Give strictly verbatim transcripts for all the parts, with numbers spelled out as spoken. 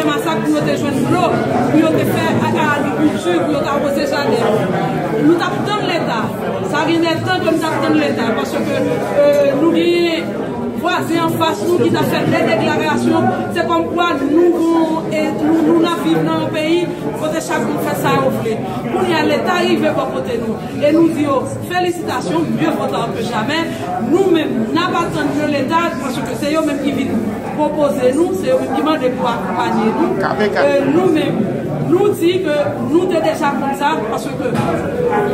Masak pou yo te jwenn dlo, pou yo te fè ak agrikilti, pou yo te awoze jaden yo. Nou t ap tann Leta. Sa gen de tan ke nou t ap tann Leta, paske, euh, nou gen vwazen anfas nou ki t ap fè de deklarasyon. Se kòmkwa nou, e, nou, nou n ap viv nan yon peyi kote chak moun fè sa yo vle. Kounye a, Leta rive bò kote nou. E nou di yo, felisitasyon, mieux vaut tard que jamais. Nou menm, n ap atann yo Leta, paske se yo menm ki vin pwopoze nou, se yo menm ki mande pou akonpanye nou. E nou menm, nou di ke nou te deja konn sa, paske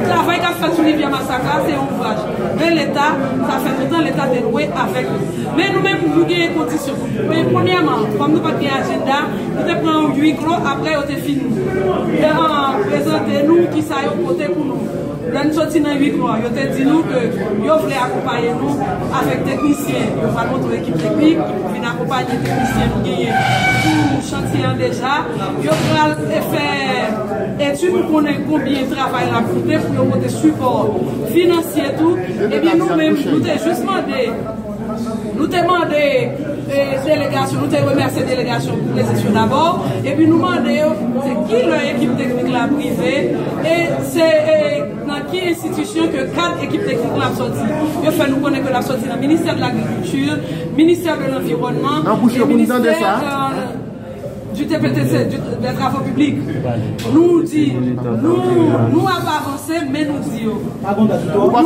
travay k ap fèt sou Rivyè Masak la, se yon ouvraj de Leta, sa fè lontan Leta te dwe avèk nou. Men nou menm, nou genyen kondisyon. Men premyèman, kòm nou pa t gen ajanda, nou te pran yon huis clos, apre yo te fin, e, prezante nou kisa yo pote pou nou. Lè n soti nan huis clos an, yo te di nou ke yo vle akonpaye nou avèk teknisyen. Yo pral montre yon ekip teknik ki pou vin akonpaye teknisyen nou genyen sou chantye an deja. Yo pral, e, fè etid pou konnen konbyen travay la koute pou yo pote sipò finansye tou. Epi nou menm, nou te jis mande Nou te mande, e, delegasyon, nou te remèsye delegasyon pou prezans yo dabò, epi nou mande yo se ki lè ekip teknik la ap rive, e se, e, nan ki enstitisyon ke kad ekip teknik la ap sòti. Yo fè nou konnen ke l ap sòti nan Ministè de l'Agriculture, Ministè de l'Environnement, e Ministè, e, du T P T C, du, des Travaux Publics. Nou di, nou, nou ap avanse, men nou di yo. Nou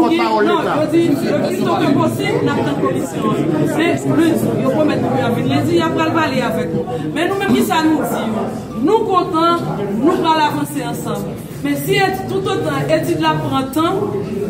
gen, non, yo di, le plus tôt que possible, n ap tann komisyon an. Men, lendi, yo pwomèt nou y ap vin lendi, y ap pral pale avèk nou. Men nou menm, kisa nou di yo? Nou kontan, nou pral avanse ansanm. Men si et-, toutotan etid la pran tan,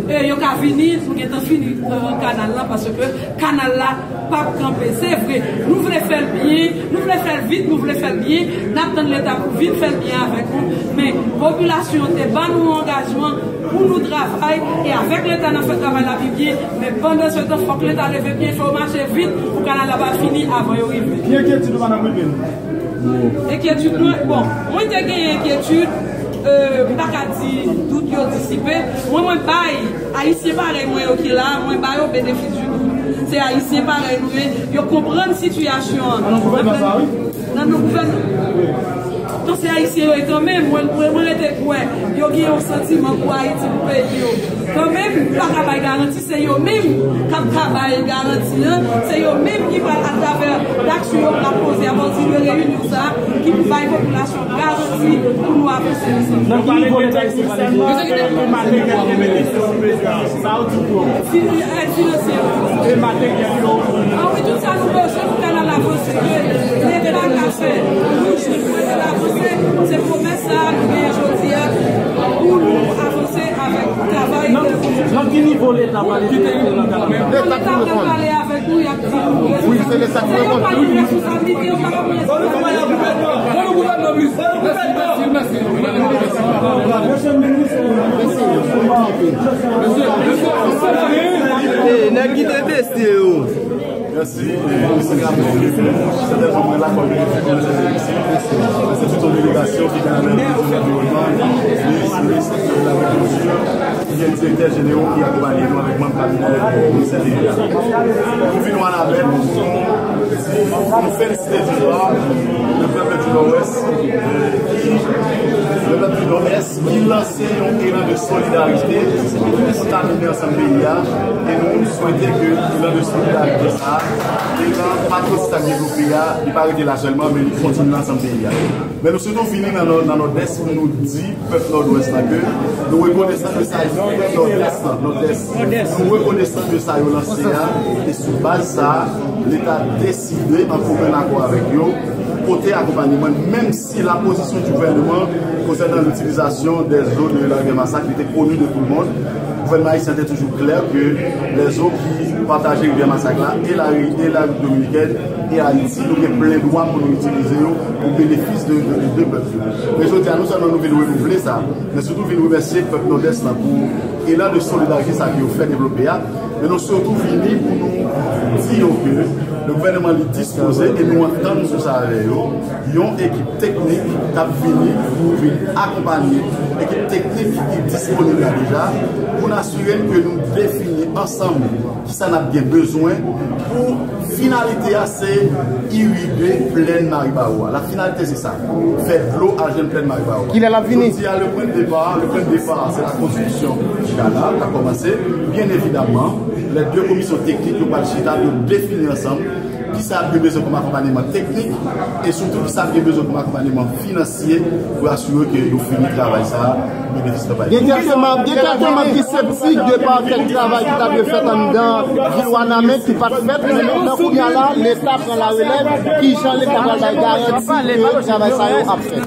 e, yo ka vini, nou gentan fini, e, kanal la, paske kanal la p ap kanpe. Se vre, nou vle fè l byen, nou vle fè l vit, nou vle fè l byen, n ap tann Leta pou vin fè l byen avèk nou. Men popilasyon an te ban nou yon angajman pou nou travay, e avèk Leta n ap fè travay la pi byen, men pandan se tan, fòk Leta leve pye, fè yo mache vit pou kanal la pa fini avan yo rive. Ki enkyetid ou pa nan prive nou? Enkyetid mwen, bon, mwen te gen enkyetid, e, m pa ka di tout yo disipe. Mwen, mwen bay Ayisyen parèy mwen yo ki la, mwen ba yo benefis di dout. Se Ayisyen parèy nou ye, yo konprann sitiyasyon an. Nan gouvènman sa, wi. Nan, nan gouvènman. Donk, se Ayisyen yo ye kanmenm. Mwen, mwen, mwen rete kwè yo gen yon santiman pou Ayiti, pou peyi yo. Kanmenm, m pa ka bay garanti. Se yo menm k ap ka bay garanti an, se yo menm ki pral, atravè aksyon yo pral poze apati de reyinyon sa a, ki pou bay popilasyon garanti pou nou avanse ansanm. Nan ki nivo Leta isit pale de materyèl ki mete sou prezidan? Sa ou di pou yo? Fi-, èd finansyè. E materyèl yo? A wi, tout sa nou bezwen pou kanal la avanse, ke Leta ka fè. Nou jwenn pou kanal la avanse, se pwomès sa a nou genyen jodi a, pou nou avanse avèk travay. Nan, nan ki nivo Leta pale de, de nan kanal la? Leta pale avèk nou, y ap di nou. Wi, se Leta ki reponn. Yo pa gen responsablite, yo pa gen responsablite. E, nèg ki te teste yo. Mèsi, e, mèsi, mèsi. Sètènman, mwen la kòm minis de l'Agriculture, men se tout yon delegasyon ki gen nan men minis de l'Environnement, minis, minis de l'Agriculture, ki gen direktè jenerò ki akonpaye nou avèk manm kabinè minis enteryè a. Nou vin wè avèk nou, nou felisite di fwa le pèp di Nòdwès, e, ki, le pèp di Nòdwès ki lanse yon elan de solidarite pou kontamine ansanm peyi a, e nou swete ke elan de solidarite sa a, elan patriyòtik sa k devlope a, li pa rete la sèlman, men li kontinye ansanm peyi a. Men nou sitou vini nan, nan, nan Nòdès pou nou di pèp Nòdwès la ke nou rekonesan de sa yo, Nòdès la, Nòdès, nou rekonesan de sa yo lanse a, e sou baz sa a, Leta deside, an komen akò avèk yo, pote akonpayman, menm si la pozisyon di gouvènman konsènan litilizasyon dè zo de la rivyè Masak, li te koni de tout moun. Gouvènman ayisyen te toujou klè ke lè zo ki pataje rivyè Masak la, e la, e la Repiblik Dominikèn, e Ayiti, nou gen plen dwa pou nou itilize yo pou benefis de, de, de pèp yo. Men jodi a, non sèlman nou vin renouvle sa, men sitou vin remèsye pèp Nòdès la pou elan de solidarite sa ke yo fè devlope a. Men nou sitou vini pou nou di yo ke le gouvènman li dispoze, e nou antann sou sa avè yo, yon ekip teknik k ap vini pou vin akonpanye, ekip teknik ki disponib la deja, pou n asire n ke nou defini ansanm kisa n ap gen bezwen pou Finalité a se irigué plaine Maribawo a. La finalité se sa. Fè dlo a jwenn plaine Maribawo a. Kilè l ap vini? Jodi a, le point de départ, le point de départ, c'est la construction du canal, la kòmanse. Bien évidemment, les deux commissions techniques yo pral chita, yo défini ansanm kisa y ap gen bezwen kòm akonpanyeman teknik e sitou kisa y ap gen bezwen kòm akonpanyeman finansye pou asire ke yo fini travay sa a pou benefis kanpay. Gen kèk manm, gen kèk manm ki septik de pa kèk travay ki ta dwe fèt anndan vil Wanament ki pa t fèt, men mentnan kounye a la, Leta pran larelèv, kijan Leta pral bay garanti ke travay sa yo ap fèt?